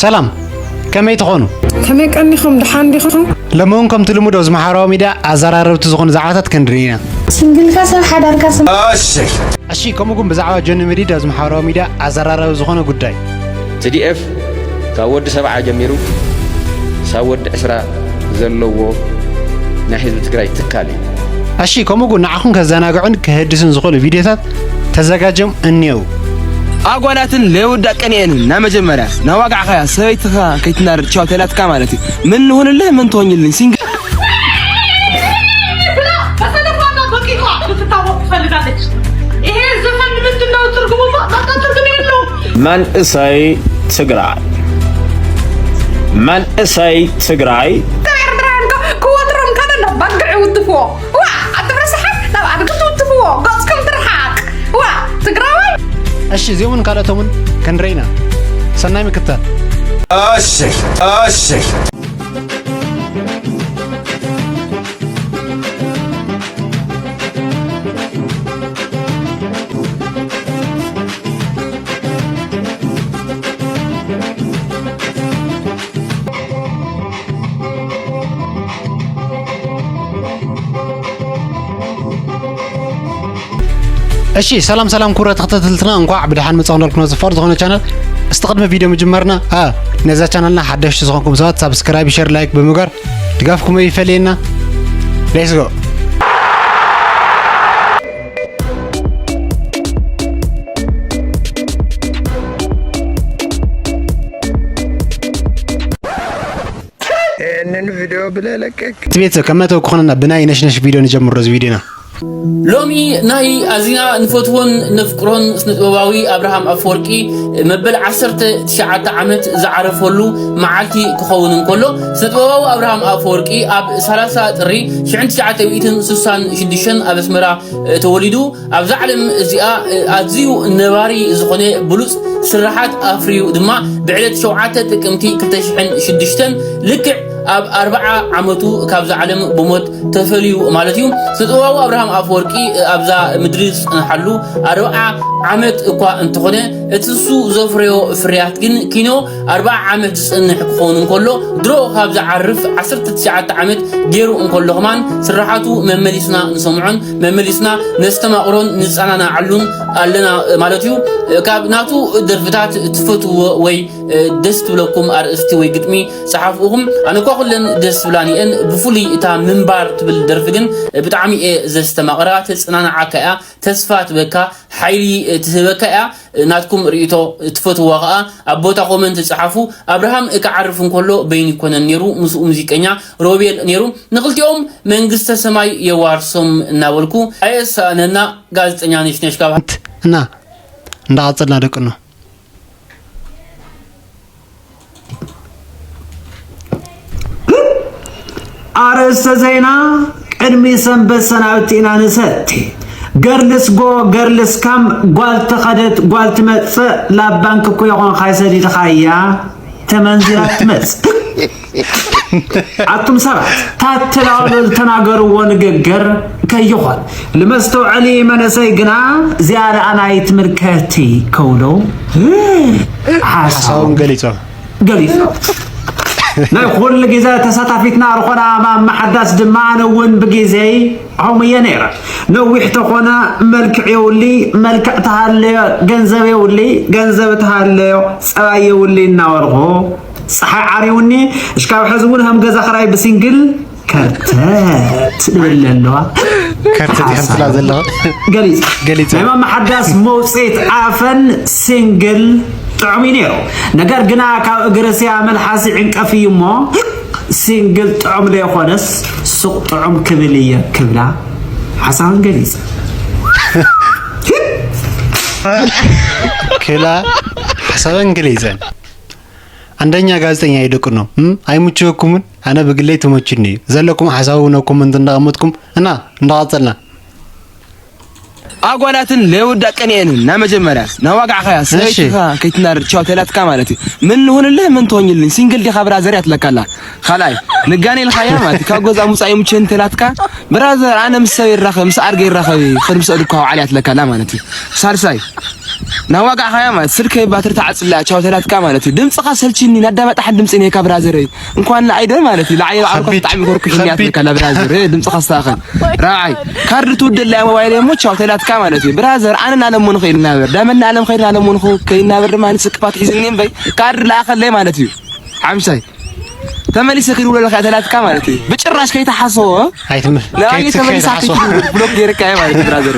ሰላም፣ ከመይ ትኾኑ? ከመይ ቀኒኹም? ደሓን ዲኹም? ሎሚ እውን ከምቲ ልሙድ ኣብዚ ማሕበራዊ ሚድያ ኣዘራረብቲ ዝኾኑ ዛዕባታት ክንርኢ ኢና። ሲንግልካ ሰብ ሓዳርካ ሰብ። እሺ፣ ከምኡ ግን ብዛዕባ ጆኒ መዲድ ኣብዚ ማሕበራዊ ሚድያ ኣዘራራቢ ዝኾነ ጉዳይ። ቲ ዲ ኤፍ ካብ ወዲ ሰብዓ ጀሚሩ ክሳብ ወዲ ዕስራ ዘለዎ ናይ ህዝቢ ትግራይ ትካል እዩ። እሺ፣ ከምኡ ግን ንዓኹም ከዘናግዑን ከህድሱን ዝኾኑ ቪድዮታት ተዘጋጅዮም እኒአው። ኣጓላትን ለይወዳቀን እየን። እና መጀመርያ ናዋጋዕኻያ ሰበይትኻ ከይትናደድ ቻው ተላትካ ማለት እዩ። ምን ንሆንልህ ምን ትሆኝልኝ ሲንግ ይሄ ዘፈን ምንድን ነው ትርጉሙ? ማጣጣ ትርጉም የለውም። መንእሰይ ትግራይ፣ መንእሰይ ትግራይ። ኤርትራውያን እኮ ክወጥሮም ካለ ናብ ባድግዕ ይውትፍዎ። ዋ፣ ኣቲ ረሳሓት ናብ ኣድጊ ትውትፍዎ። ገጽኩም ትርሓቅ። ዋ፣ ትግራዋይ። እሺ፣ እዚኦምን ካልኦቶምን ክንርኢ ኢና። ሰናይ ምክታል። እሺ፣ እሺ። እሺ፣ ሰላም ሰላም፣ ክቡራት ተኸታተልትና፣ እንኳዕ ብደሓን መጻኹም። ዳልኩ ነዚ ፋር ዝኾነ ቻነል፣ እስቲ ቅድሚ ቪድዮ ምጅማርና፣ አ፣ ነዛ ቻነልና ሓደሽቲ ዝኾንኩም ሰባት ሳብስክራይብ፣ ሸር፣ ላይክ ብምግባር ድጋፍኩም ኣይፈለየና። Let's go። ይህንን ቪድዮ ብለለቀቅ። እቲ ቤተሰብ ከመተው ክኾነና ብናይ ነሽነሽ ቪድዮ ንጀምሮ እዚ ቪድዮና። ሎሚ ናይ ኣዚና ንፈትዎን ነፍቅሮን ስነ ጥበባዊ ኣብርሃም ኣፈወርቂ መበል ዓሰርተ ትሽዓተ ዓመት ዝዓረፈሉ መዓልቲ ክኸውን እንከሎ፣ ስነ ጥበባዊ ኣብርሃም ኣፈወርቂ ኣብ ሰላሳ ጥሪ ሽሕን ትሽዓተ ሚእትን ስሳን ሽዱሽተን ኣብ ኣስመራ ተወሊዱ። ኣብዛ ዓለም እዚኣ ኣዝዩ ነባሪ ዝኾነ ብሉጽ ስርሓት ኣፍርዩ ድማ ብዕለት ሸውዓተ ጥቅምቲ ክልተ ሽሕን ሽዱሽተን ልክዕ ኣብ ኣርብዓ ዓመቱ ካብዛ ዓለም ብሞት ተፈልዩ ማለት እዩ። ስነ ጥበባዊ ኣብርሃም ኣፈወርቂ ኣብዛ ምድሪ ዝጸንሓሉ ኣርብዓ ዓመት እኳ እንተኾነ፣ እቲ እሱ ዘፍረዮ ፍርያት ግን ኪኖ ኣርብዓ ዓመት ዝጸንሕ ክኸውን እንከሎ፣ ድሮ ካብ ዝዓርፍ ዓሰርተ ትሽዓተ ዓመት ገይሩ እንከሎ ከማን ስርሓቱ መመሊስና ንሰምዖን መመሊስና ነስተማቕሮን ንጸናናዓሉን ኣለና ማለት እዩ። ካብ ናቱ ደርፍታት ትፈትዎ ወይ ደስ ትብለኩም ኣርእስቲ ወይ ግጥሚ ጸሓፉ ኢኹም። ኣነ እኳ ኩለን ደስ ትብላኒ እየን፣ ብፍሉይ እታ ምንባር ትብል ደርፊ ግን ብጣዕሚ እየ ዘስተማቕራ። ተጸናንዓካ እያ፣ ተስፋ ትበካ፣ ሓይሊ ትህበካ እያ። ናትኩም ርእይቶ ትፈትዋ ከኣ ኣብ ቦታ ኮመንት ጸሓፉ። ኣብርሃም ክዓርፍ እንከሎ በይኑ ይኮነን ነይሩ፣ ምስኡ ሙዚቀኛ ሮቤል ነይሩ። ንኽልቲኦም መንግስተ ሰማይ የዋርሶም እናበልኩ ኣየሳእነና። ጋዜጠኛ ነሽነሽ ካብ እና እንዳቐጸልና ደቅኖ። ኣርእስተ ዜና፣ ቅድሚ ሰንበት ሰናብቲ ኢና ንሰቲ። ገርልስ ጎ ገርልስ ካም፣ ጓል ተኸደት ጓል ትመጽእ፣ ላብ ባንክ እኮ ይኾንካ ሰዲድኻያ፣ ተመንዚራ ትመጽእ። ኣቱም ሰባት፣ ታተላሉ ዝተናገርዎ ንግግር ከይኾን፣ ልመስተውዐሊ መነሰይ ግና ዝያዳ ኣናይ ትምልከቲ ከውሎ ሓሳቦም ሓሳቦም ገሊጾም። ገሊጹ። ናይ ኩሉ ግዜ ተሳታፊትና ዝኾና ማማ ሓዳስ ድማ ኣነ እውን ብግዜይ ከምኡ እየ ነይረ። ነዊሕ ተኾነ መልክዕ የውሊ፣ መልክዕ ተሃለዮ ገንዘብ የውሊ፣ ገንዘብ ተሃለዮ ጸባይ የውሊ እናበልኹ ጸሓይ ዓሪውኒ። እሽካብ ሕዚ እውን ከም ገዛ ክራይ ብሲንግል ከርተት ትብል ኣለዋ። ከርተት ይኸምስላ ዘለኹ። ገሊጽ። ገሊጽ። ናይ ማማ ሓዳስ መውፅኢት ኣፈን ሲንግል ጥዑም እዩ ነይሩ። ነገር ግና ካብ እግሪ ሲያ መልሓስ ይዕንቀፍ እዩ እሞ፣ ሲንግል ጥዑም ዘይኮነስ ሱቕ ጥዑም ክብል እየ ክብላ ሓሳበን ገሊጸ። ክላ ሓሳበን ገሊጸን። አንደኛ ጋዜጠኛ ይደቅኖ፣ እም? ኣይምችወኩምን? ኣነ ብግለይ ተመችኒ እዩ። ዘለኩም ሓሳብ እውን ኣብ ኮመንት እንዳቐመጥኩም እና እንዳቐጸልና። ኣጓላትን ለይወዳቀን እየን። እና መጀመርያ ናዋጋዕኻያ እሺ። ሰበይትኻ ከይትናር ቻው ተላትካ ማለት እዩ። ምን ንሁንልህ ምን ትሆኝልኝ ሲንግል ዲኻ ብራዘር ያትለካላ። ካልኣይ ንጋኔ ኢልኻያ ማለት ካብ ገዛ ሙጻ ይምችህን ተላትካ ብራዘር ኣነ ምስ ሰብ ይራኸብ ምስ ኣርገ ይራኸብ እዩ። ክድ ምስ ኣድኳ ዓል ያትለካላ ማለት እዩ። ሳልሳይ ናዋጋዕኻያ ማለት ስልከይ ባትሪ ተዓጽላ ቻው ተላትካ ማለት እዩ። ድምጽኻ ሰልችኒ ናዳመጣሕን ድምጺ ነካ ብራዘረይ። እንኳን ንዓይ ዶ ማለት እዩ። ንዓይ ባዕልካ ከቢድ፣ ብጣዕሚ ኮርኩሽኛ ከቢድ። ትልካ ብራዘር ድምጽኻ ኣስተኻኸል። ራዓይ ካርድ ትውደላ ሞባይል እሞ ቻው ተላትካ ማለት እዩ። ብራዘር ኣነ ናለሙ ንኸይድ ናበር ዳመና ኣለም ኸይድ ናለሙ ንኸይድ ናበር ድማ ንስክፋት ሒዝኒ እምበይ ካርድ ለኣኸለይ ማለት እዩ። ሓምሳይ ተመሊሰ ክድውለልካ ተላትካ ማለት እዩ። ብጭራሽ ከይተሓሰቦ ኣይትምር። ንኣይ ከይት-፣ ተመሊሳ ከይትሓስቦ። ከይትብል ብሎክ ገይረካ እየ ማለት እዩ ብራዘር።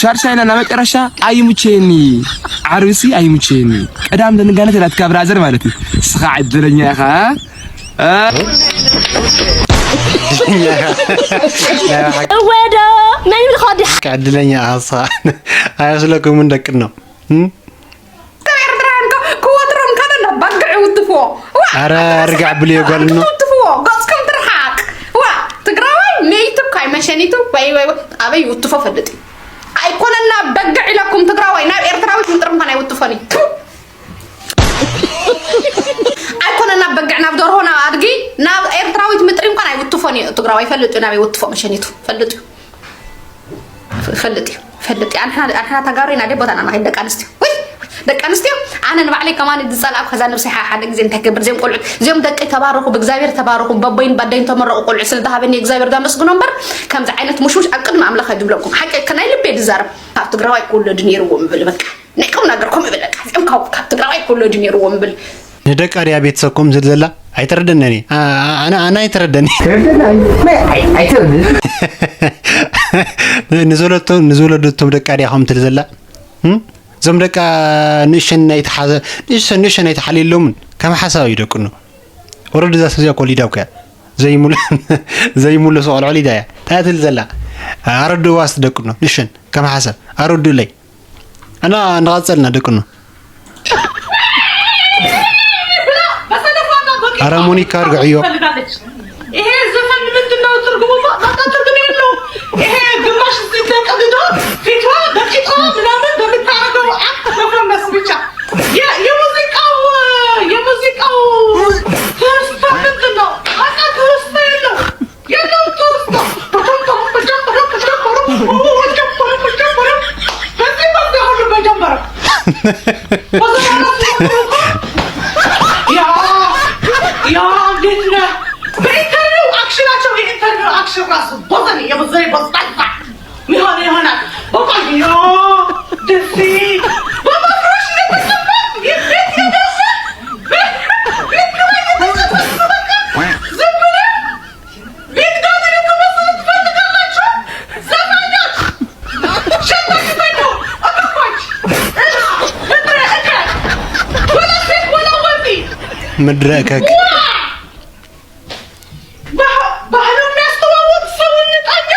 ሻርሻይና እና መጨረሻ ኣይምቸየኒ ዓርብሲ ኣይምቸየኒ ቀዳም ደንጋነ ተላትካ ብራዘር ማለት እዩ። እስኻ ዕድለኛ ኢኻ። እ? እወ ዶ መን ይብልካ ወዲ ዕድለኛ ኢኻ እስኻ። ኣይመስለኩምን ደቂ ነው። እም? ሰብ ኤርትራውያን እኮ ክወጥሮም ከሎ ናብ በግዕ ይውትፍዎ። ዋ! ኣረ ርጋዕ ብልዮ ጓል እኖ። ትውትፍዎ፣ ገጽኩም ትርሓቅ። ዋ! ትግራዋይ መይቱ እኳ መሸኒቱ፣ ወይ፣ ወይ፣ ወይ፣ ኣበይ ይውትፎ ፈልጥ እዩ። ኣይኮነን ናብ በግዕ ኢለኩም ትግራዋይ፣ ናብ ኤርትራዊት ምጥሪ እንኳን ኣይውትፎን እዩ። ቱ! ኣይኮነን ናብ በግዕ፣ ናብ ደርሆ፣ ናብ ኣድጊ፣ ናብ ኤርትራዊት ምጥሪ እንኳን ኣይውትፎን እዩ። ትግራዋይ ፈልጥ እዩ፣ ናበይ ይውትፎ መሸኒቱ፣ ፈልጥ እዩ። ፈልጥ እዩ፣ ፈልጥ እዩ። ኣንሕና፣ ኣንሕና ተጋሩ ኢና፣ ደይ ቦታና ንኸይድ ደቂ ኣንስትዮ። ወይ፣ ደቂ ኣንስትዮ፣ ኣነ ንባዕለይ ከማን ዝጸላእኩ ከዛ ነብሰይ ሓ-፣ ሓደ ግዜ እንታይ ክገብር፣ እዚኦም ቆልዑት፣ እዚኦም ደቂ ተባረኹ፣ ብእግዚኣብሔር ተባረኹ፣ በቦይን ባደይን ተመረቑ ቆልዑ ስለ ዝሃበኒ እግዚኣብሔር ዳመስግኖ እምበር፣ ከምዚ ዓይነት ሙሽሙሽ ኣብ ቅድሚ ኣምላኽ ኣይድብለኩም። ሓቂ ከ ናይ ልበይ ዝዛረብ፣ ካብ ትግራዋይ ክውለዱ ነይርዎም ይብል በቃ። ናይ ቁም ነገር ከምኡ ይብል በቃ። እዚኦም ካብ፣ ካብ ትግራዋይ ክውለዱ ነይርዎም ይብል። ንደቃ ድያ ቤተሰብ ከምኡ ዝብል ዘላ? ኣይተረደንን እየ። ኣ-፣ ኣ-፣ ኣነ፣ ኣነ ኣይተረደን። ትረደን ኣይ-፣ ኣይ-፣ ኣይተረደን። ንዝወለቶ-፣ ንዝወለደቶም ደቃ ድያ ከምኡ ትብል ዘላ? እም? እዞም ደቃ ንእሸን ኣይትሓዘ-፣ ንእሸን፣ ንእሸን ኣይትሓልየሎምን። ከም ሓሳብ እዩ ደቅኖ። ኦረዲ እዛ ሰብ እዚኣ እኮ ወሊዳ እኮ እያ። ዘይሙሉ-፣ ዘይሙለሱ ቆልዑ ወሊዳ እያ። እንታይ ትብል ዘላ? ኣረድእዋ እስቲ ደቅኖ። ንእሸን ከም ሓሳብ። ኣረድኡለይ። እና እንዳቐጸልና ደቅኖ። ኧረ ሞኒካ እርግዕዮ። ይሄ ዘፈን ምንድን ነው ትርጉሙ? በቃ ትርጉም የለውም። ይሄ ግማሽ እዚህ ተቀድዶ ፊቷ በቂጧ ምናምን በምታረገው አክት መፈመስ ብቻ። የ-፣ የሙዚቃው፣ የሙዚቃው ትውስታ ምንድን ነው? በቃ ትውስታ የለው። የለውም ትውስታ። በጀመረ፣ በጀመረ፣ በጀመረ፣ በጀመረ። በዚህ በዚህ ሁሉ በጀመረ። በዛ በኋላ ያ፣ ያ፣ እንዴት ነህ? በኢንተርቪው አክሽናቸው፣ የኢንተርቪው አክሽን ራሱ ቦዘኔ፣ የበዘኔ ቦዘኔ። የሆነ ይሆናል። በቃ ያ፣ ደሴ፣ በመፍረሽ እየተሰማ፣ የቤት የደረሰ፣ ቤት፣ ቤት ኪራይ እየተሰማ፣ በቃ ዝም ብለህ ቤት ጋር ልትመስሉ ትፈልጋላችሁ? ዘፋኞች! ሸታ ሽተኛ! እከኮች! ምድረ እከክ! ወላ ሴት ወላ ወንድ! ምድረ እከክ። ዋ! ባህ-፣ ባህሉ የሚያስተዋውቅ ሰው እንጣኛ?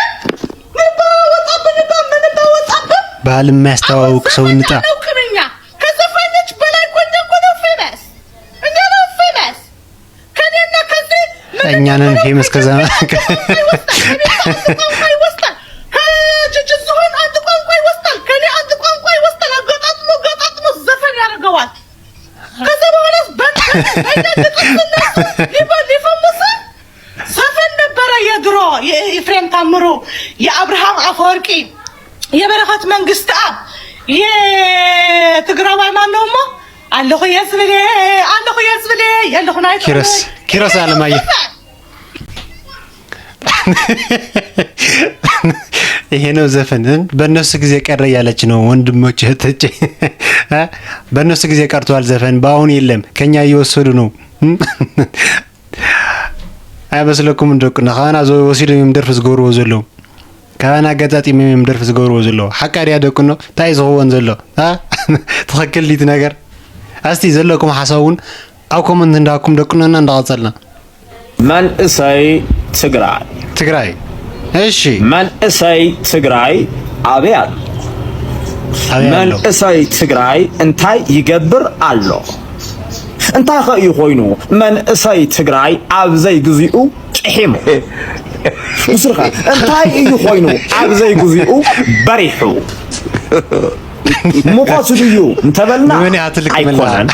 ምን ባወጣብን እኮ፣ ምን ባወጣብን? ባህል የሚያስተዋውቅ ሰው እንጣ። አሁን ዘፋኝ አናውቅም እኛ። ከዘፋኞች በላይ እኮ እኛ እኮ ነው ፌመስ። እኛ ነው ፌመስ። ከኔና ከዚህ እኛ ነን ፌመስ። ከዛ ቋንቋ ይወስዳል። ከኔ አንድ ቋንቋ ይወስዳል። ከጅጅ ዝሆን አንድ ቋንቋ ይወስዳል። ከኔ አንድ ቋንቋ ይወስዳል። አገጣጥሞ፣ ገጣጥሞ ዘፈን ያደርገዋል። ከዛ በኋላ በ-፣ በእኛ ግጥም ስናስ ሊፈ-፣ ሊፈምስ ዘፈን ነበረ የድሮ የኤፍሬም ታምሩ፣ የአብርሃም አፈወርቂ፣ የበረኸት መንግስትኣብ፣ የትግራዋይ ማን ነው እሞ? ኣለኹ እየ ዝብል እየ፣ ኣለኹ እየ ዝብል እየ፣ የለኹን ኣይትበሉ። ኪሮስ፣ ኪሮስ ኣለማየሁ። ይሄ ነው ዘፈን። በእነሱ ጊዜ ቀረ እያለች ነው ወንድሞች እህቶቼ። በእነሱ ጊዜ ቀርቷል ዘፈን፣ በአሁን የለም። ከኛ እየወሰዱ ነው። ኣይመስለኩምን ደቅኖ? ካባና ዘ-፣ ወሲዶም እዮም ደርፊ ዝገብርዎ ዘለዉ። ካባና ኣገጣጢሞም እዮም ደርፊ ዝገብርዎ ዘለዉ። ሓቃ ድያ ደቅኖ? እንታይ እዩ ዝኸውን ዘሎ? አ? ትኽክል ድዩ እቲ ነገር? ኣስቲ ዘለኩም ሓሳብ እውን ኣብ ኮመንት እንዳኩም ደቅኖና እንዳቐጸልና። መንእሰይ ትግራይ። ትግራይ። እሺ። መንእሰይ ትግራይ ኣበይ ኣሎ? ኣበይ ኣሎ? መንእሰይ ትግራይ እንታይ ይገብር ኣሎ? እንታይ ኸ እዩ ኮይኑ መንእሰይ ትግራይ ኣብ ዘይግዚኡ ጭሒሙ? ምስልኻ እንታይ እዩ ኮይኑ ኣብ ዘይግዚኡ በሪሑ? ሙቐት ድዩ እንተበልና ንመን እያ ትልክ መላ? ኣይኮነን።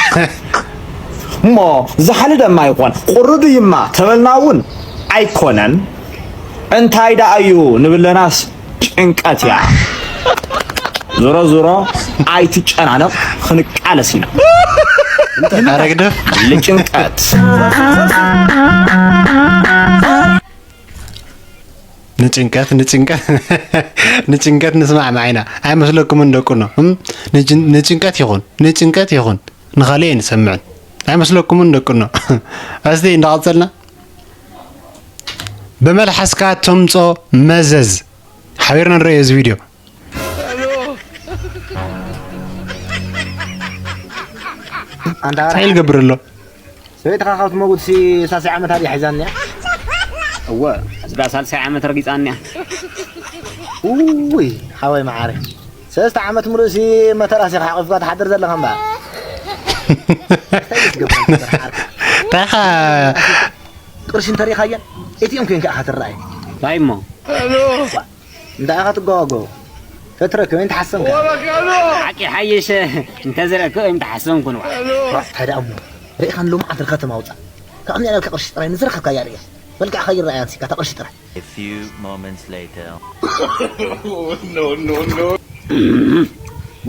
እሞ ዝሓለ ደማ ይኾን ቁሪ ድዩማ ተበልና እውን ኣይኮነን። እንታይ ደኣ እዩ ንብለናስ ጭንቀት እያ። ዞሮ ዞሮ ኣይትጨናነቕ፣ ክንቃለስ ኢና። ኧረ ግደፍ። ንጭንቀት ንጭንቀት ንጭንቀት ንጭንቀት ንስማዕማዕ ኢና። ኣይመስለኩምን ደቁኖ? እም? ንጭን- ንጭንቀት ይኹን ንጭንቀት ይኹን ንኻልእ ኣይንሰምዕን። ኣይመስለኩምን ደቁኖ? እስቲ እንዳቐጸልና ብመልሓስካ ተምጾ መዘዝ ሓቢርና ንርእዮ እዚ ቪድዮ። ኣንታ እንታይ ልገብር ኣሎ? ሰበይትኻ ካብ ትመውት ሲ ሳልሳይ ዓመታ ድያ ሒዛኒያ? እወ፣ እዛ ሳልሳይ ዓመት ረጊጻኒያ። ውይ ሓወይ መዓረ፣ ሰለስተ ዓመት ምሉእ ሲ መተራስ ኢኻ ሓቑፍካ ትሓድር ዘለኻ እምበኣር። እንታይ እዩ ዝገብር ነበር ዓርከይ? እንታይ ኢኻ? ቅርሺ እንተሪኻያ ኤቲኤም ኮይንካ ኢኻ ትረኣይ። እንታይ እሞ? እንታይ ኢኻ ትጓጓጎ? ተትረክብ ወይም ተሓሰምካ። ሓቂ ሓይሽ እንተዝረክብ ወይም ተሓሰምኩ ንባዕ። እንታይ ደኣ እሞ ርኢኻን ሎምዓንቲ ርኸ ተማውፃ። ካብ እዚኣ ኢልካ ቅርሺ ጥራይ ንዝረኸብካያ ርእያ። መልክዕኻ ይረኣያ ንሲካ እታ ቅርሺ ጥራይ። A few moments later.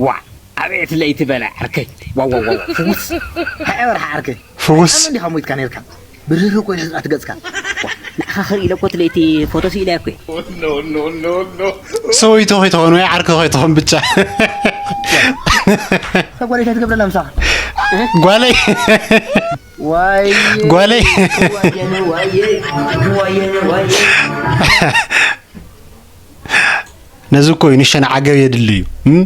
ዋ፣ ኣቤት ለይቲ በላ ዓርከይ። ዋ፣ ዋ፣ ዋ፣ ዋ፣ ፍውስ። ሃይ፣ በርሓ ዓርከይ። ፍውስ። ኣነ እንዲኻ ሞይትካ ነርካ። ብርህ እኮ እዩ ሕዝኣት ገጽካ። ዋ፣ ንዓኻ ክርኢ ኢለ እኮ እቲ ለይቲ ፎቶ ስኢለ እኮ። ሰበይቱ ከይትኾን ወይ ዓርኪ ከይትኾን ብቻ። ሰብ ጓለይ እንታይ ትገብረላ ምሳኻ? ጓለይ ዋይ ጓለይ ነዚ እኮ እዩ ንሸን ዓገብ የድሊ እዩ። እም?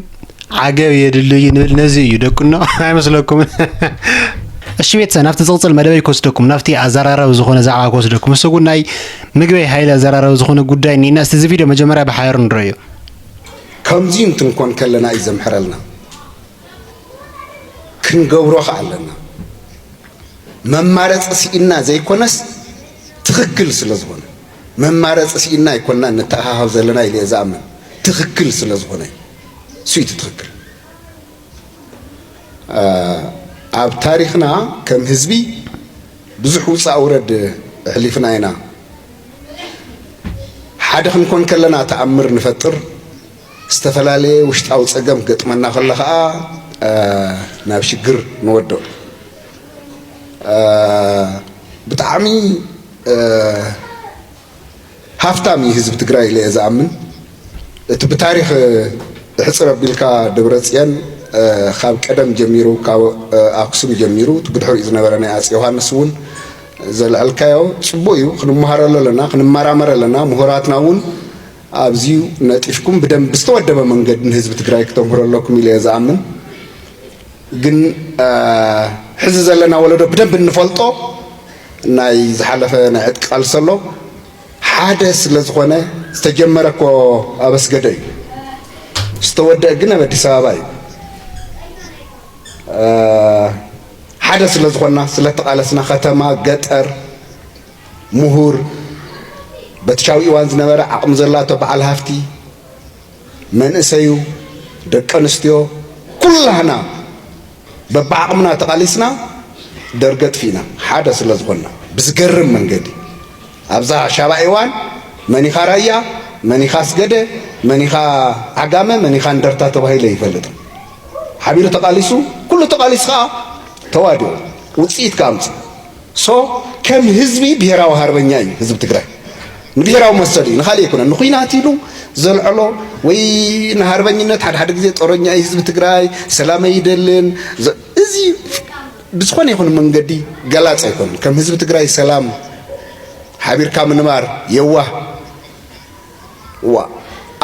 ዓገብ የድሊ እዩ ንብል ነዚ እዩ ደቁኖ። ኣይመስለኩምን? እሺ ቤተሰብ፣ ናብቲ ዝቕጽል መደበይ ክወስደኩም፣ ናብቲ ኣዘራራቢ ዝኾነ ዛዕባ ክወስደኩም። እሱ እውን ናይ ምግበይ ሃይለ ኣዘራራቢ ዝኾነ ጉዳይ እኒና። እስቲ እዚ ቪድዮ መጀመርያ ብሓያሩ ንረዮ። ከምዚ እንትንኮን ከለና እዩ ዘምሕረልና። ክንገብሮ ከ ኣለና። መማረፂ ስኢና ዘይኮነስ ትኽክል ስለ ዝኾነ፣ መማረፂ ስኢና ኣይኮንና ንተኣኻኸብ ዘለና ኢለ እየ ዝኣምን። ትኽክል ስለ ዝኾነ እዩ። እሱ እዩ እቲ ትኽክል። ኣብ ታሪኽና ከም ህዝቢ ብዙሕ ውፃእ ውረድ ኣሕሊፍና ኢና። ሓደ ክንኮን ከለና ተኣምር ንፈጥር፣ ዝተፈላለየ ውሽጣዊ ፀገም ክገጥመና ከሎ ከዓ ናብ ሽግር ንወድቕ። ብጣዕሚ ሃፍታም እዩ ህዝቢ ትግራይ ኢለ እየ ዝኣምን። እቲ ብታሪክ ሕፅር ኣቢልካ ደብረፅዮን ካብ ቀደም ጀሚሩ ካብ ኣክሱም ጀሚሩ ብድሕሪኡ ዝነበረ ናይ ኣፂ ዮሃንስ እውን ዘልዐልካዮ ፅቡቅ እዩ። ክንመሃረሉ ኣለና፣ ክንመራመር ኣለና። ምሁራትና እውን ኣብዚዩ ነጢፍኩም ብደንብ ዝተወደበ መንገዲ ንህዝቢ ትግራይ ክተምህሩ ኣለኩም ኢለ እየ ዝኣምን። ግን ሕዚ ዘለና ወለዶ ብደንብ እንፈልጦ ናይ ዝሓለፈ ናይ ዕጥቂ ቃልሲ ኣሎ። ሓደ ስለ ዝኾነ ዝተጀመረ እኮ ኣብ ኣስገደ እዩ። ዝተወደአ ግን ኣብ ኣዲስ ኣበባ እዩ። ሓደ ስለ ዝኾንና፣ ስለ ተቓለስና፣ ከተማ፣ ገጠር፣ ምሁር፣ በቲ ሻው ኢዋን ዝነበረ ዓቕሚ ዘላቶ በዓል ሃፍቲ፣ መንእሰዩ፣ ደቂ ኣንስትዮ፣ ኩላህና በብዓቕምና ተቓሊስና ደርጊ ኣጥፊእና፣ ሓደ ስለ ዝኾንና። ብዝገርም መንገዲ ኣብዛ ሻባ ኢዋን መኒኻ ራያ፣ መኒኻ ኣስገደ፣ መኒኻ ዓጋመ፣ መኒኻ እንደርታ ተባሂሉ ኣይፈልጥን። ሓቢሩ ተቓሊሱ፣ ኩሉ ተቓሊሱ ከዓ ተዋዲቑ ውፅኢት ክኣምፅእ። ሶ ከም ህዝቢ ብሄራዊ ሃርበኛ እዩ ህዝቢ ትግራይ። ንብሄራዊ መሰል እዩ፣ ንኻሊእ ኣይኮነን። ንኹናት ኢሉ ዘልዕሎ ወይ ንሃርበኝነት ሓደ ሓደ ግዜ ጦረኛ እዩ ህዝቢ ትግራይ፣ ሰላም ኣይደልን። ዘ- እዚ ብዝኾነ ይኹን መንገዲ ገላፅ ኣይኮነን። ከም ህዝቢ ትግራይ ሰላም፣ ሓቢርካ ምንባር፣ የዋህ ዋ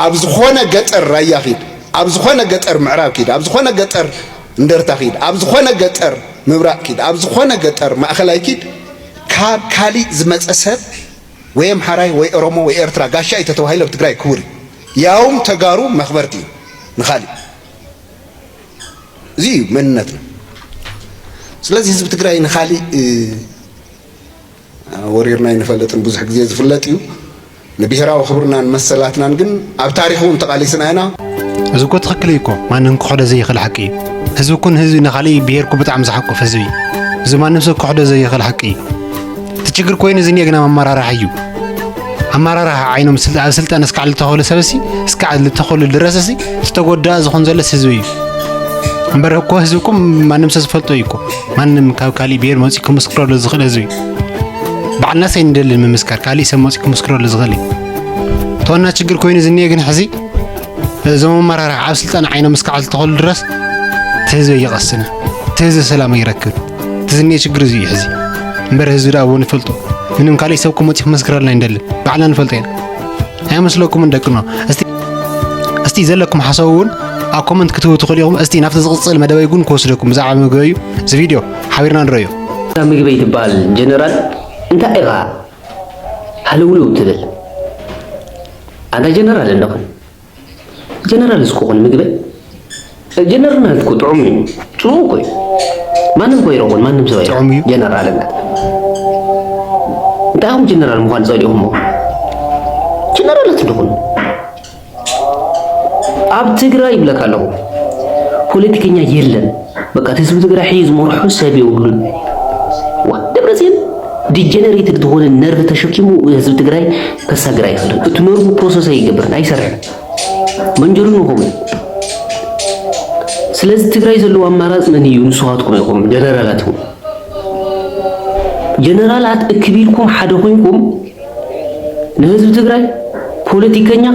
ኣብ ዝኾነ ገጠር ራያ ኪድ፣ ኣብ ዝኾነ ገጠር ምዕራብ ኪድ፣ ኣብ ዝኾነ ገጠር እንደርታ ኪድ፣ ኣብ ዝኾነ ገጠር ምብራቕ ኪድ፣ ኣብ ዝኾነ ገጠር ማእኸላይ ኪድ፣ ካብ ካሊእ ዝመፀ ሰብ ወይ ኣምሓራይ ወይ ኦሮሞ ወይ ኤርትራ ጋሻ እዩ ተተባሂሉ ኣብ ትግራይ ክቡር እዩ። ያውም ተጋሩ መኽበርቲ እዩ ንኻሊእ። እዚ እዩ መንነትና። ስለዚ ህዝቢ ትግራይ ንኻሊእ ወሪርና ኣይንፈልጥን፣ ብዙሕ ግዜ ዝፍለጥ እዩ። ንብሄራዊ ክብርናን መሰላትናን ግን ኣብ ታሪኽ እውን ተቓሊስና ኢና። እዚ እኮ ትኽክል እዩ እኮ፣ ማንም ክኽሕዶ ዘይኽእል ሓቂ እዩ። ህዝቢ እኮ ንህዝቢ ንኻሊእ ብሄር እኮ ብጣዕሚ ዝሓቁፍ ህዝቢ እዩ። እዚ ማንም ሰብ ክኽሕዶ ዘይኽእል ሓቂ እዩ። እቲ ችግር ኮይኑ እዚ እኒኦ ግና መመራርሒ እዩ። ኣመራርሓ ዓይኖም ስል-፣ ኣብ ስልጣን እስካዕ ልተኸሉ ሰብሲ፣ እስካዕ ልተኸሉ ድረስሲ፣ ዝተጎዳ ዝኾን ዘለስ ህዝቢ እዩ። እምበር እኮ ህዝብኩም ማንም ሰብ ዝፈልጦ እዩ እኮ። ማንም ካብ ካሊእ ብሄር መፂኡ ክምስክረሉ ዝኽእል ህዝቢ እዩ። ባዕልና ሰይ ንደልን ምምስካር፣ ካሊእ ሰብ መፂኡ ክምስክረሉ ዝኽእል እዩ። እቲ ዋና ችግር ኮይኑ ዝኒኤ ግን ሕዚ እዞም ኣመራርሓ ኣብ ስልጣን ዓይኖም እስካዕ ዝተኸሉ ድረስ እቲ ህዝቢ ኣይቐስንን፣ እቲ ህዝቢ ሰላም ኣይረክብን። እቲ ዝኒኤ ችግር እዚ እዩ ሕዚ። እምበር ህዝቢ ደኣ ኣብኡ ንፈልጦ። ምንም ካልእ ሰብ ክመጽእ ክመስክረልና ኣይንደልን። ባዕልና ንፈልጦ ኢና። ኣይመስለኩምን ደቅኖ? እስቲ፣ እስቲ ዘለኩም ሓሳብ እውን ኣብ ኮመንት ክትህቡ ትኽእሉ ኢኹም። እስቲ ናብቲ ዝቕጽል መደበይ እውን ክወስደኩም ብዛዕባ ምግቢ እዩ። እዚ ቪድዮ ሓቢርና ንረዮ። እዛ ምግበይ ትበሃል ጀነራል እንታይ ኢኻ ሃለውለው ትብል? ኣንታ ጀነራል እንደኹን ጀነራል እስኮ ኮን ምግበይ ጀነራል እኮ ጥዑም እዩ። ጽቡቅ እኮ እዩ። ማንም እኮ ይረኽቦን፣ ማንም ሰብ ኣይረኽቦን። ጥዑም እዩ። ጀነራልነት። እንታይ ኢኹም ጀነራል ምዃን ጸሊእኹሞ? ጀነራላት እንደኹን። ኣብ ትግራይ ይብለካ ኣለኹ። ፖለቲከኛ የለን። በቃ፣ እቲ ህዝቢ ትግራይ ሕዚ ዝመርሖ ሰብ የብሉን። ዋ፣ ደብረጽዮን ዲጀነሬትድ ዝኾነ ነርቭ ተሸኪሙ ህዝቢ ትግራይ ከሳግር ኣይኽእልን። እቲ ነርቭ ፕሮሰስ ኣይገብርን፣ ኣይሰርሕን። መንጀሩን ይኸውን። ስለዚ ትግራይ ዘለዎ ኣማራፂ መን እዩ? ንስኻትኩም ኢኹም፣ ጀነራላት ኢኹም። ጀነራላት እክብ ኢልኩም ሓደ ኮይንኩም ንህዝቢ ትግራይ ፖለቲከኛ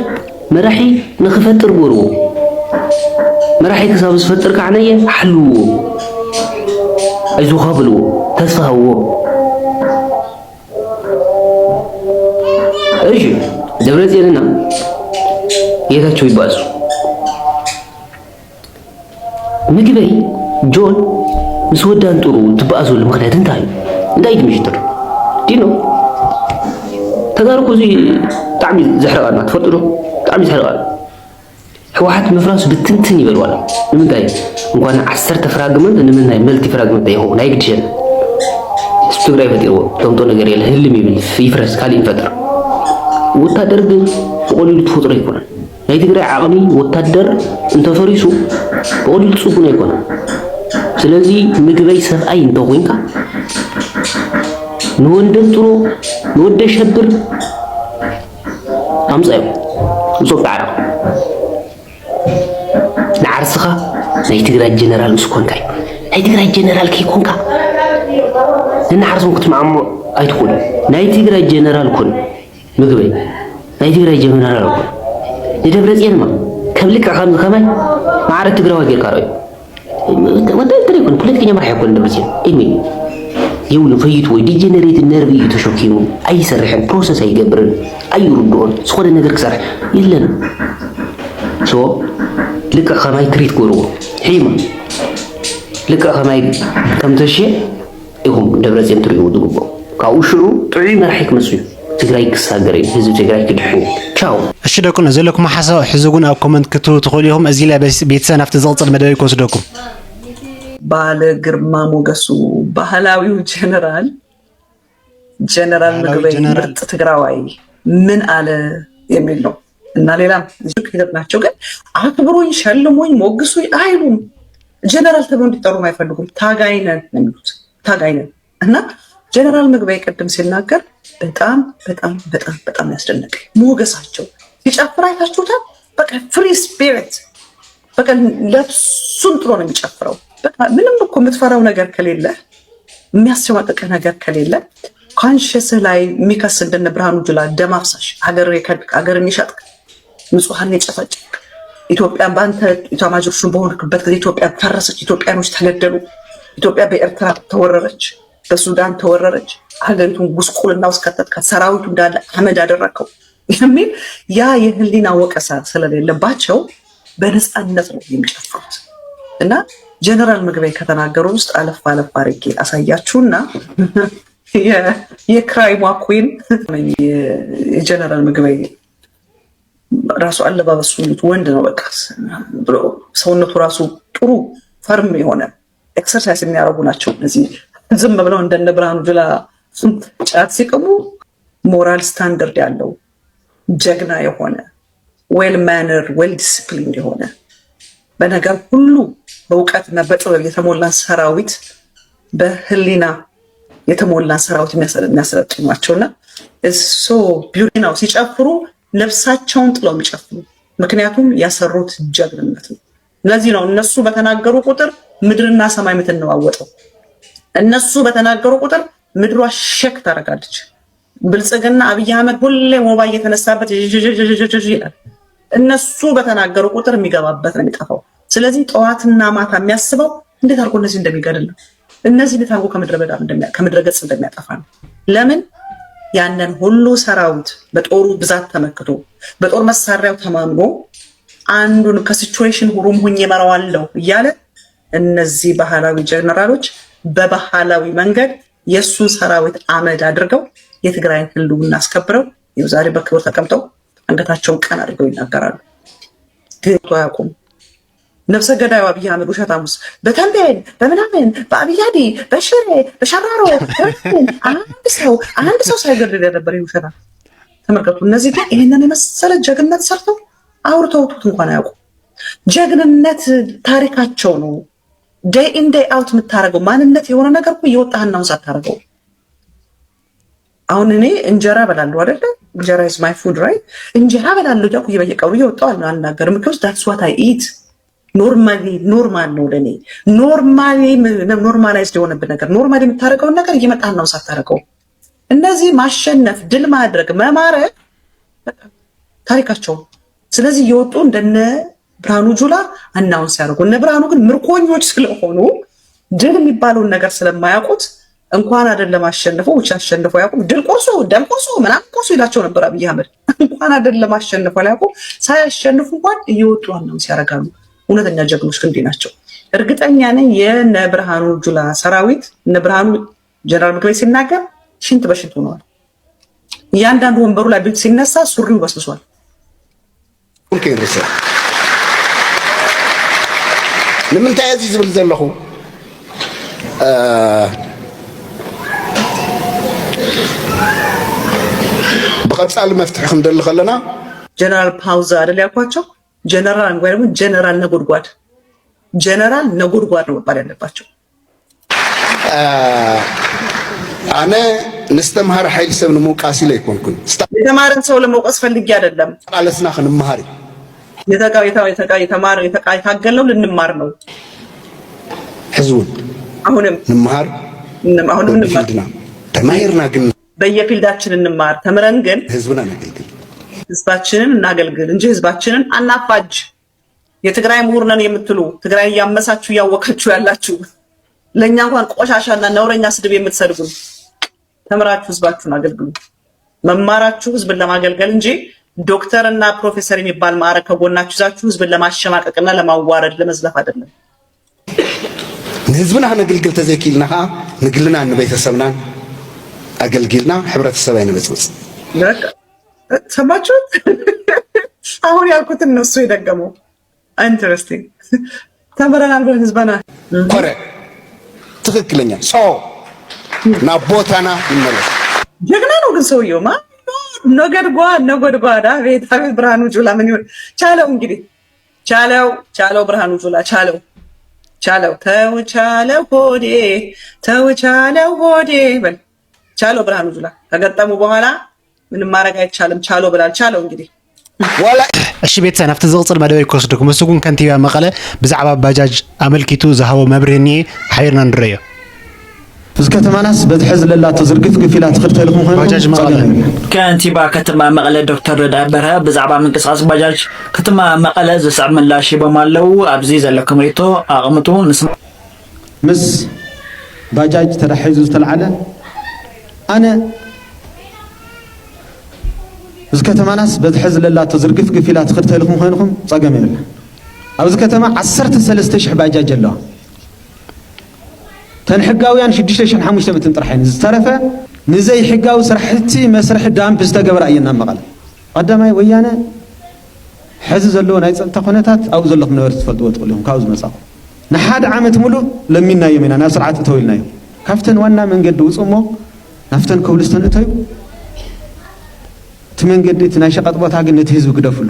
መራሒ ንክፈጥር ግበርዎ። መራሒ ክሳብ ዝፈጥር ከዓ ነየ ሓልውዎ፣ ኣይዞኻ በልዎ፣ ተስፋ ሃብዎ። እሺ፣ ደብረጽዮንና ጌታቸው ይባሱ። ምግበይ ጆን ምስ ወዳን ጥሩ ትበኣሰሉ ምኽንያት እንታይ እዩ? እንታይ እዩ እቲ ምሽጥር? ዲኖ፣ ተጋሩ እኮ እዚ ብጣዕሚ ዘሕርቐና፣ ትፈልጡ ዶ? ብጣዕሚ ዘሕርቐና። ህወሓት ምፍራሱ ብትንትን ይበል ዋላ። ንምንታይ? እንኳን ዓሰርተ ፍራግመንት፣ ንምንታይ መልቲ ፍራግመንት ኣይኸውን? ኣይግድሸን። ህዝቢ ትግራይ ፈጢርዎ። ተምጦ ነገር የለ። ህልም ይብል። ይፍረስ፣ ካሊእ ንፈጥር። ወታደር ግን ብቐሊሉ ትፈጥሮ ኣይኮነን። ናይ ትግራይ ዓቕሚ ወታደር እንተፈሪሱ ብቐሊሉ ትጽጉን ኣይኮነን። ስለዚ ምግበይ ሰብኣይ እንተኾይንካ ንወንደም ጥሮ፣ ንወደ ሸብር ኣምጻዮም። እዞም ጻዕዳ ንዓርስኻ ናይ ትግራይ ጀነራል ምስ ኮንካ እዩ። ናይ ትግራይ ጀነራል ከይኮንካ ንዓርሶም ክትማዕሞ ኣይትኽእሉ። ናይ ትግራይ ጀነራል ኮን ምግበይ ናይ ትግራይ ጀነራል ኮን ንደብረ ጽዮንማ ከም ልክዕ ከም ከማይ ማዕረ ትግራዋይ ጌርካ ረኣዩ። ወደ ትሪኩን ፖለቲከኛ መራሕ ይኮን ደብረ ጽዮን ኢሚ ይውሉ ፈይቱ ወይ ዲጀነሬት ነርቭ እዩ ተሸኪሙ። ኣይሰርሕን፣ ፕሮሰስ ኣይገብርን፣ ኣይርድኦን። ዝኾነ ነገር ክሰርሕ የለን። ሶ ልክዕ ከማይ ትሪት ጎርዎ ሒማ ልክዕ ከማይ ከም ተሽየ ኢኹም ደብረ ጽዮን ትሪእዎ ዝግብኦ። ካብኡ ሽዑ ጥዑይ መራሒ ክመጽእ እዩ። ትግራይ ክሳገር እዩ። ህዝቢ ትግራይ ክድሕን እዩ። ቻው። እሺ ደቁና ዘለኩም ሓሳብ ሕዚ እውን ኣብ ኮመንት ክትህቡ ትኽእሉ ኢኹም። እዚ ላይ በስ-፣ ቤተሰብ ናብቲ ዝቕጽል መደበይ ክወስደኩም። ባለ ግርማ ሞገሱ ባህላዊው ጀነራል፣ ጀነራል ባህላዊ ምግበይ ጀነራል። ምርጥ ትግራዋይ ምን አለ የሚል ነው። እና ሌላም እዚህ ክህደት ናቸው፣ ግን አክብሩኝ፣ ሸልሙኝ፣ ሞግሱኝ አይሉም። ጀነራል ተብሎ እንዲጠሩም አይፈልጉም። ታጋይ ነን ነው የሚሉት። ታጋይ ነን። እና ጀነራል ምግበይ ቅድም ሲናገር በጣም በጣም በጣም በጣም ያስደነቀኝ ሞገሳቸው። ሲጨፍር አይታችሁታል? በቃ ፍሪ ስፒሪት፣ በቃ ነፍሱን ጥሎ ነው የሚጨፍረው። በቃ ምንም እኮ የምትፈራው ነገር ከሌለ፣ የሚያስጨማቅቅህ ነገር ከሌለ፣ ኮንሽስህ ላይ የሚከስ እንደነ ብርሃኑ ጁላ ደም አፍሳሽ፣ ሀገር የከድክ፣ ሀገር የሚሸጥክ፣ ንጹሐን የጨፈጨፍክ፣ ኢትዮጵያን በአንተ ኢታማጆር ሹም በሆንክበት ጊዜ ኢትዮጵያ ፈረሰች፣ ኢትዮጵያኖች ተገደሉ፣ ኢትዮጵያ በኤርትራ ተወረረች፣ በሱዳን ተወረረች፣ ሀገሪቱን ጉስቁልና ውስጥ ከተትካት፣ ሰራዊቱ እንዳለ አመድ አደረግከው የሚል ያ የህሊና ወቀሳ ስለሌለባቸው በነፃነት ነው የሚጨፍሩት። እና ጀነራል ምግበይ ከተናገሩ ውስጥ አለፍ አለፍ አድርጌ አሳያችሁና የ-፣ የክራይሟ ኩዊን የጀነራል ምግበይ ራሱ አለባበሱ ወንድ ነው። በቃ ብሎ ሰውነቱ ራሱ ጥሩ ፈርም የሆነ ኤክሰርሳይዝ የሚያደርጉ ናቸው እነዚህ። ዝም ብለው እንደነ ብርሃኑ ጁላ ጫት ሲቅሙ ሞራል ስታንደርድ ያለው ጀግና የሆነ ዌል ማነር ዌል ዲስፕሊን የሆነ በነገር ሁሉ በእውቀትና በጥበብ የተሞላን ሰራዊት በህሊና የተሞላ ሰራዊት የሚያሰለጥኗቸውና እሶ ቢሪናው ሲጨፍሩ ነፍሳቸውን ጥለው የሚጨፍሩ፣ ምክንያቱም ያሰሩት ጀግንነት ነው። እነዚህ ነው እነሱ በተናገሩ ቁጥር ምድርና ሰማይ የምትነዋወጠው። እነሱ በተናገሩ ቁጥር ምድሯ ሸክ ታደርጋለች። ብልጽግና አብይ አህመድ ሁሌ ሞባ እየተነሳበት ይላል። እነሱ በተናገሩ ቁጥር የሚገባበት ነው የሚጠፋው። ስለዚህ ጠዋትና ማታ የሚያስበው እንዴት አድርጎ እነዚህ እንደሚገድል ነው። እነዚህ እንዴት አድርጎ ከምድረ በዳ ከምድረ ገጽ እንደሚያጠፋ ነው። ለምን ያንን ሁሉ ሰራዊት በጦሩ ብዛት ተመክቶ በጦር መሳሪያው ተማምኖ አንዱን ከ situation room ሆኜ እመራዋለሁ እያለ እነዚህ ባህላዊ ጀነራሎች በባህላዊ መንገድ የእሱን ሰራዊት አመድ አድርገው የትግራይን ህልውና አስከብረው ይኸው ዛሬ በክብር ተቀምጠው አንገታቸውን ቀና አድርገው ይናገራሉ። ግን አያውቁም። ነፍሰ ገዳዩ አብይ አህመድ ውሸታሙስ በተንቤን በምናምን በአብያዲ በሽሬ በሸራሮ በምናምን አንድ ሰው አንድ ሰው ሳይገድል የነበረ ውሸታም። ተመልከቱ። እነዚህ ግን ይህንን የመሰለ ጀግንነት ሰርተው አውርተውት እንኳን አያውቁም። ጀግንነት ታሪካቸው ነው። Day in day out የምታደርገው ማንነት የሆነ ነገር እኮ እየወጣህ አናውንስ አታደርገው። አሁን እኔ እንጀራ በላለሁ አይደለ? እንጀራ is my food, right? እንጀራ በላለሁ እያልኩ በየቀኑ እየወጣሁ አልናገርም። Because that's what I eat. Normally normal ነው ለእኔ። Normally normalized የሆነብን ነገር፣ normally የምታደርገውን ነገር እየመጣህ አናውንስ አታደርገው። እነዚህ ማሸነፍ፣ ድል ማድረግ፣ መማረክ ታሪካቸው። ስለዚህ እየወጡ እንደነ ብርሃኑ ጁላ አናውንስ ያደርጉ። እነ ብርሃኑ ግን ምርኮኞች ስለሆኑ ድል የሚባለውን ነገር ስለማያውቁት እንኳን አይደለም አሸንፈው ውጭ አሸንፈው ያውቁም። ድል ቁርሱ፣ ደም ቁርሱ፣ ምናምን ቁርሱ ይላቸው ነበር አብይ አህመድ። እንኳን አይደለም አሸንፈው ላያውቁ፣ ሳያሸንፉ እንኳን እየወጡ አናውንስ ያደርጋሉ። እውነተኛ ጀግኖች ግን እንዲህ ናቸው። እርግጠኛ ነኝ የነ ብርሃኑ ጁላ ሰራዊት፣ እነ ብርሃኑ ጀነራል ምግበይ ሲናገር ሽንት በሽንት ሆነዋል። እያንዳንዱ ወንበሩ ላይ ቤት ሲነሳ ሱሪው በስብሷል። ኦኬ ርሰ ንምንታይ እዚ ዝብል ዘለኹ ብቐጻሊ መፍትሒ ክንደሊ ከለና ጀነራል ፓውዛ አይደል ያልኳቸው? ጀነራል ወይ ደግሞ ጀነራል ነጎድጓድ፣ ጀነራል ነጎድጓድ ነው መባል ያለባቸው። ኣነ ንስተምሃር ሓይሊ ሰብ ንምውቃስ ኢለ ኣይኮንኩን። የተማረን ሰው ለመውቀስ ፈልጌ አይደለም። ቃለስና ክንመሃር እዩ። የተቃ- የታ- የተቃ- የተማረ የተቃ- የታገልነው ልንማር ነው። ሕዚ እውን አሁንም ንምሃር እንም- አሁንም እንማር። በፊልድና ተማሂርና ግን በየፊልዳችን እንማር። ተምረን ግን ህዝብና ነገልግል። ህዝባችንን እናገልግል እንጂ ህዝባችንን አናፋጅ። የትግራይ ምሁር ነን የምትሉ፣ ትግራይ እያመሳችሁ እያወቃችሁ ያላችሁ፣ ለእኛ እንኳን ቆሻሻና ነውረኛ ስድብ የምትሰድቡን፣ ተምራችሁ ህዝባችሁን አገልግሉ። መማራችሁ ህዝብን ለማገልገል እንጂ ዶክተር እና ፕሮፌሰር የሚባል ማዕረግ ከጎናችሁ ይዛችሁ ህዝብን ለማሸማቀቅና ለማዋረድ ለመዝለፍ አይደለም። ንህዝብና ክነግልግል ተዘይክኢልና ከዓ ንግልናን ንቤተሰብናን ኣገልጊልና ሕብረተሰብ ኣይንበፅብፅ። በቃ ሰማችሁት? አሁን ያልኩትን ነው እሱ የደገመው። Interesting። ተምረናል ብለን ህዝበና ኮረ ትክክለኛ ሰው ናብ ቦታና ይመለስ። ጀግና ነው ግን ሰውየው ማ ነጎድጓድ ነጎድጓድ። አቤት አቤት። ብርሃኑ ጁላ ምን ይሆን ቻለው እንግዲህ ቻለው ቻለው ብርሃኑ ጁላ ቻለው ቻለው ተው ቻለው ሆዴ ተው ቻለው ሆዴ በል ቻለው ብርሃኑ ጁላ ከገጠሙ በኋላ ምንም ማድረግ አይቻልም። ቻለው ብላል ቻለው እንግዲህ ዋላ እሺ ቤተሰብ ናብቲ ዝቕፅል መደበይ ክወስድኩም። እሱ ግን ከንቲባ መቐለ ብዛዕባ ባጃጅ ኣመልኪቱ ዝሃቦ መብርሂ እኒኤ ሓቢርና ንረዮ። እዚ ከተማናስ በቲ ሕዚ ለላቶ ዝርግፍ ግፍ ኢላ ትኽድ ተልኹም ኮይንኩም ባጃጅ መቐለ። ጸገም የብሉን። ከንቲባ ከተማ መቐለ ዶክተር ረድኣ በርሀ ብዛዕባ ምንቅስቓስ ባጃጅ ከተማ መቐለ ዝስዕብ ምላሽ ሂቦም ኣለዉ። ኣብዚ ዘለኩም ሪቶ ኣቕምጡ ንስማ። ምስ ባጃጅ ተታሒዙ ዝተልዓለ ኣነ እዚ ከተማናስ በቲ ሕዚ ለላቶ ዝርግፍ ግፍ ኢላ ትኽድ ተልኹም ኮይንኩም ጸገም የብሉን። ኣብዚ ከተማ ዓሰርተ ሰለስተ ሽሕ ባጃጅ ኣለዋ። ተን ሕጋውያን ሽዱሽተ ሽሕን ሓሙሽተ ሚእትን ጥራሕ እየን። ዝተረፈ ንዘይሕጋዊ ስራሕቲ መስርሒ ዳምፕ ዝተገበራ እየን ናብ መቐለ። ቀዳማይ ወያነ ሕዚ ዘለዎ ናይ ጸጥታ ኩነታት ኣብኡ ዘለኹም ነበርቲ ትፈልጥዎ ትኽእሉ ኢኹም፣ ካብኡ ዝመጻኹም። ንሓደ ዓመት ሙሉእ ለሚንናዮም ኢና፣ ናብ ስርዓት እተው ኢልናዮም። ካብተን ዋና መንገዲ ውጹ እሞ ናብተን ኮብልስቶን እተዩ። እቲ መንገዲ እቲ ናይ ሸቐጥ ቦታ ግን ነቲ ህዝቢ ግደፍሉ።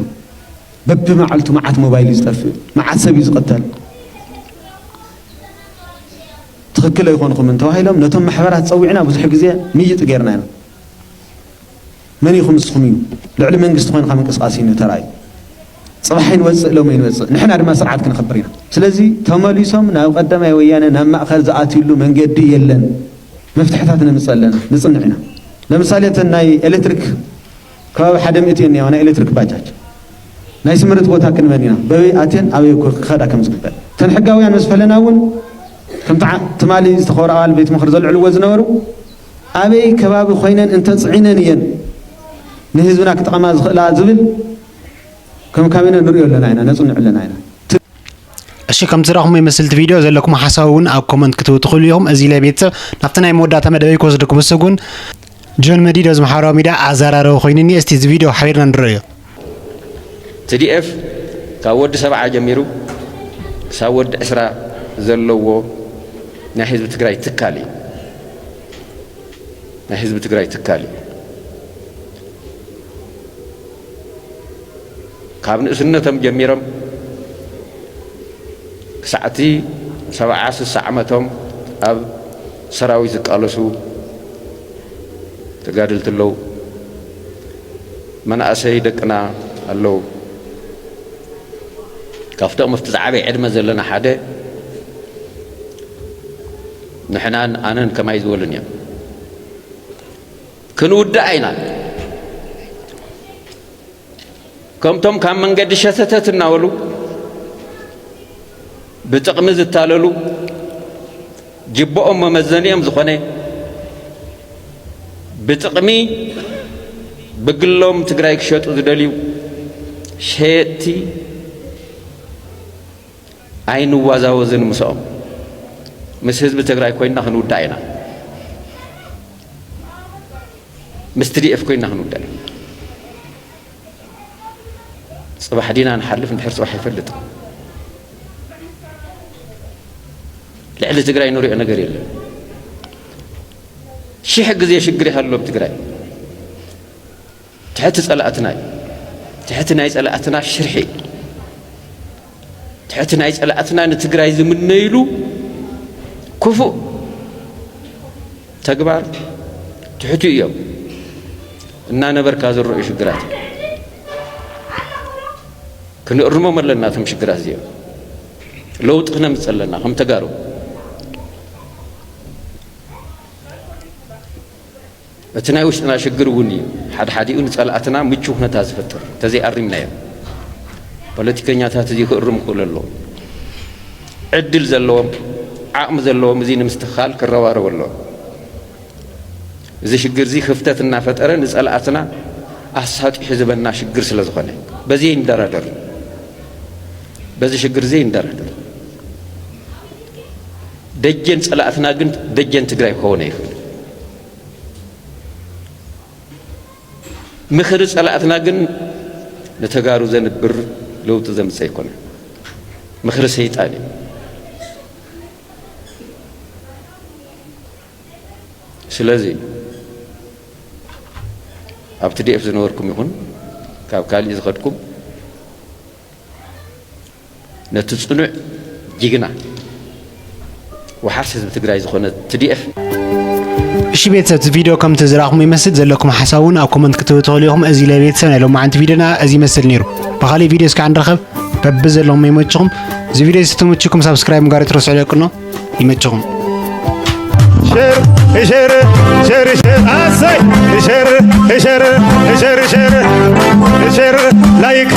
በብመዓልቱ መዓት ሞባይል እዩ ዝጠፍእ፣ መዓት ሰብ እዩ ዝቕተል። እቲ ትኽክል ኣይኮንኹምን ተባሂሎም ነቶም ማሕበራት ጸዊዕና ብዙሕ ግዜ ምይጥ ጌርና ኢና። መን ኢኹም ንስኹም እዩ፣ ልዕሊ መንግስቲ ኮይንካ ምንቅስቃስ እዩ ተራእዩ። ጽባሕ ይንወጽእ ሎም ይንወጽእ፣ ንሕና ድማ ስርዓት ክነኽብር ኢና። ስለዚ ተመሊሶም ናብ ቀዳማይ ወያነ ናብ ማእኸል ዝኣትዩሉ መንገዲ የለን። መፍትሕታት ነምጽእ ኣለና፣ ንጽንዕ ኢና። ለምሳሌ እተን ናይ ኤሌክትሪክ ከባቢ ሓደ ሚእቲ እየን ናይ ኤሌክትሪክ ባጃጅ ናይ ስምርት ቦታ ክንበን ኢና፣ በበይ ኣትየን ኣበይ ክኸዳ ከም ዝግበል። እተን ሕጋውያን ምስ ፈለና እውን ከምቲ ዓ- ትማሊ ዝተኸበሩ ኣባል ቤት ምኽሪ ዘልዕልዎ ዝነበሩ ኣበይ ከባቢ ኮይነን እንተፅዒነን እየን ንህዝብና ክጠቐማ ዝኽእላ ዝብል ከም ካቢነ ንሪኦ ኣለና ኢና፣ ነፅንዕ ኣለና ኢና። እሺ፣ ከም ዝረኹም ይመስል እቲ ቪድዮ ዘለኩም ሓሳብ እውን ኣብ ኮመንት ክትህቡ ትኽእሉ ኢኹም። እዚ ላይ ቤተሰብ ናብቲ ናይ መወዳእታ መደበይ ክወስደኩም እሰጉን ጆን መዲድ ኣብዚ ማሕበራዊ ሚድያ ኣዘራረቢ ኮይኑ እኒኦ። እስቲ እዚ ቪድዮ ሓቢርና ንረዮ። ቲ ዲ ኤፍ ካብ ወዲ ሰብዓ ጀሚሩ ክሳብ ወዲ ዕስራ ዘለዎ ናይ ህዝቢ ትግራይ ትካል እዩ። ናይ ህዝቢ ትግራይ ትካል እዩ። ካብ ንእስነቶም ጀሚሮም ክሳዕ እቲ ሰብዓ ስሳ ዓመቶም ኣብ ሰራዊት ዝቃለሱ ተጋደልቲ ኣለዉ። መናእሰይ ደቅና ኣለዉ። ካብቶም ኣብቲ ዝዓበየ ዕድመ ዘለና ሓደ ንሕናን ኣነን ከማይ ዝበሉን እዮም። ክንውዳእ ኢና። ከምቶም ካብ መንገዲ ሸተተት እናበሉ ብጥቕሚ ዝታለሉ፣ ጅብኦም መመዘኒኦም ዝኾነ ብጥቕሚ ብግሎም ትግራይ ክሸጡ ዝደልዩ ሸየጥቲ ኣይንዋዛወዝን ምስኦም። ምስ ህዝቢ ትግራይ ኮይንና ክንውዳእ ኢና። ምስ ቲ ዲ ኤፍ ኮይንና ክንውዳእ ኢና። ፅባሕ ዲና ንሓልፍ እንድሕር ፅባሕ ይፈልጥ። ልዕሊ ትግራይ ንሪኦ ነገር የለን። ሽሕ ግዜ ሽግር ይሃሉ ኣብ ትግራይ። ትሕቲ ፀላእትና እዩ። ትሕቲ ናይ ፀላእትና ሽርሒ እዩ። ትሕቲ ናይ ፀላእትና ንትግራይ ዝምነይሉ ክፉእ ተግባር ትሕቱ እዮም። እናነበርካ ዝረኡ ሽግራት ክንእርሞም ኣለና። እቶም ሽግራት እዚኦም ለውጢ ክነምፅእ ኣለና ከም ተጋሩ። እቲ ናይ ውሽጥና ሽግር እውን እዩ ሓደ ሓዲኡ ንፀላእትና ምቹ ኩነታት ዝፈጥር እንተዘይኣሪምናዮ። ፖለቲከኛታት እዚ ክእርሙ ክኽእሉ ኣለዎም። ዕድል ዘለዎም ዓቕሚ ዘለዎም እዚ ንምስትኽኻል ክረባረቡ ኣለዎም። እዚ ሽግር እዚ ክፍተት እናፈጠረ ንፀላእትና ኣሳጢሑ ዝበና ሽግር ስለ ዝኾነ በዚ ኣይንደራደር። በዚ ሽግር እዚ ኣይንደራደር። ደጀን ፀላእትና ግን ደጀን ትግራይ ክኸውን ኣይኽእልን። ምኽሪ ፀላእትና ግን ንተጋሩ ዘንብር ለውጢ ዘምፅእ ኣይኮነን። ምኽሪ ሰይጣን እዩ። ስለዚ ኣብ ቲ ዲ ኤፍ ዝነበርኩም ይኹን ካብ ካሊእ ዝኸድኩም ነቲ ፅኑዕ ጅግና ወሓስ ህዝቢ ትግራይ ዝኾነ ቲ ዲ ኤፍ እሺ ቤተሰብ፣ እቲ ቪድዮ ከምቲ ዝረኣኹም ይመስል። ዘለኩም ሓሳብ እውን ኣብ ኮመንት ክትህቡ ትኽእሉ ኢኹም። እዚ ለቤተሰብ ናይ ሎማዓንቲ ቪድዮና እዚ ይመስል ነይሩ። ብኻሊእ ቪድዮ እስካዕ ንረኸብ። በብዘለኹም ይመችኹም። እዚ ቪድዮ እዚ ተመችኩም ሳብስክራይብ ምግባር ኣይትረስዑ። ደቅኖ ይመችኹም። ሸር ሸር ሸር ሸር ኣሰይ ሸር ሸር ሸር ሸር ሸር ላይክ